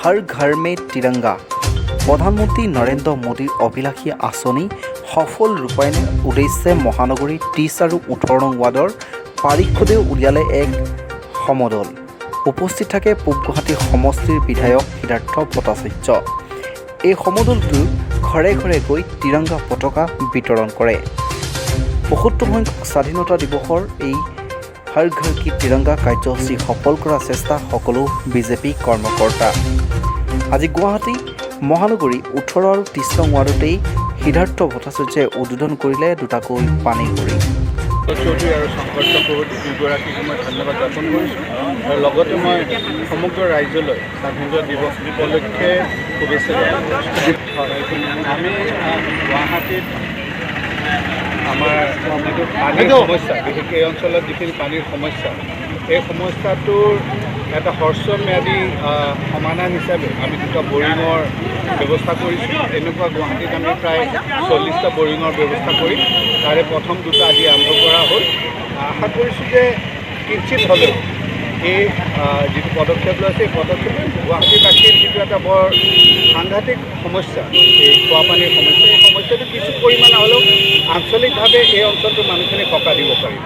হৰ ঘৰ মে তিৰংগা। প্ৰধানমন্ত্ৰী নৰেন্দ্ৰ মোদীৰ অভিলাষী আঁচনি সফল ৰূপায়ণৰ উদ্দেশ্যে মহানগৰীৰ 30 আৰু 18 নং ৱাৰ্ডৰ পাৰিষদেও উলিয়ালে এক সমদল। উপস্থিত থাকে পূব গুৱাহাটী সমষ্টিৰ বিধায়ক সিদ্ধাৰ্থ ভট্টাচাৰ্য। এই সমদলটো ঘৰে ঘৰে গৈ তিৰংগা পতাকা বিতৰণ কৰে। 75 সংখ্যক স্বাধীনতা দিৱসৰ এই হৰ ঘৰ কি তিৰংগা কাৰ্যসূচী সফল কৰাৰ চেষ্টা সকলো বিজেপি কৰ্মকৰ্তা। আজি গুৱাহাটী মহানগৰী 18 আৰু 30 নং ৱাৰ্ডতেই সিদ্ধাৰ্থ ভট্টাচাৰ্যই উদ্বোধন কৰিলে দুটাকৈ পানীৰ বৰিং। চৌধুৰী আৰু শংকৰ চক্ৰৱৰ্তী দুয়োগৰাকীকে মই ধন্যবাদ জ্ঞাপন কৰিছোঁ আৰু লগতে মই সমগ্ৰ ৰাইজলৈ স্বাধীনতা দিৱস উপলক্ষে শুভেচ্ছা জ্ঞাপন কৰিছোঁ। হয়, আমি গুৱাহাটীত আমাৰ যিটো পানীৰ সমস্যা, বিশেষকৈ এই অঞ্চলত যিখিনি পানীৰ সমস্যা, এই সমস্যাটোৰ এটা হ্ৰস্বম্যাদী সমাধান হিচাপে আমি দুটা বৰিঙৰ ব্যৱস্থা কৰিছোঁ। এনেকুৱা গুৱাহাটীত আমি প্ৰায় 40টা বৰিঙৰ ব্যৱস্থা কৰিম। তাৰে প্ৰথম দুটা আজি আৰম্ভ কৰা হ'ল। আশা কৰিছোঁ যে কিঞ্চিত হ'লেও এই যিটো পদক্ষেপ লৈছে, এই পদক্ষেপে গুৱাহাটীবাসীৰ যিটো এটা বৰ সাংঘাতিক সমস্যা, এই খোৱা পানীৰ সমস্যা, এই সমস্যাটো কিছু পৰিমাণে হ'লেও আঞ্চলিকভাৱে এই অঞ্চলটোৰ মানুহখিনিক সকাহ দিব পাৰিব।